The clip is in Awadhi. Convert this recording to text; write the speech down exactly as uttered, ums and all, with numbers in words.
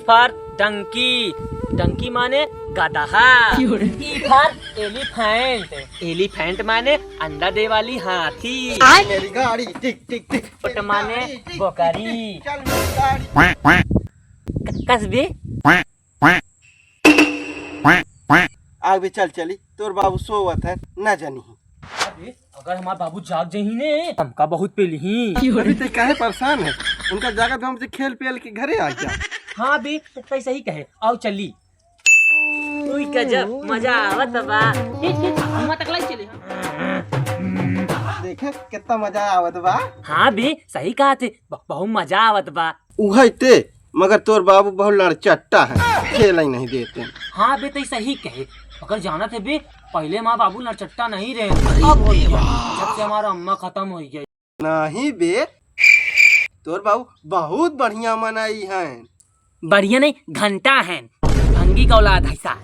फॉर डंकी, डंकी माने गदहा। क्यों रे? ई फॉर एलिफेंट, एलिफेंट माने अंडा दे वाली हाथी। आय। मेरी गाड़ी टिक टिक टिक। ओट माने मेरी गाड़ी टिक टिक बकरी। टिक। चल मेरी गाड़ी। क-, कस बे? आग बे, चल चली, तोर बाबू सोवत है, ना जानी ही। अबे, अगर हमार बाबू जाग जही ने, हमका बहुत पेली ही। अभी ते काहे परेशान है? उनका जागत हम खेल पेल के घरे आ जा। हाँ बे, तो तै सही कहे, आओ चली। उई गजब, मजा आवत बा। खींच, खींच, हुआं तक लाई चली। देखे, कितना मजा आवत बा। हाँ बे, सही कहा थे, ब-, बहुत मजा आवत बा। उहै ते, मगर तोर बाबू बहुत लड़चट्टा है, खेल ही नहीं देते। हाँ बे, तै सही कहे, मगर जानत है बे, पहले हमार बाबू लड़चट्टा नहीं रहे, अब हो गया, जब से हमार अम्मा खत्म हो गई। नहीं बे, तोर बाबू बहुत बढ़िया मनई हैं। बढ़िया नहीं, घंटा हैं, भंगी का औलाद है सा।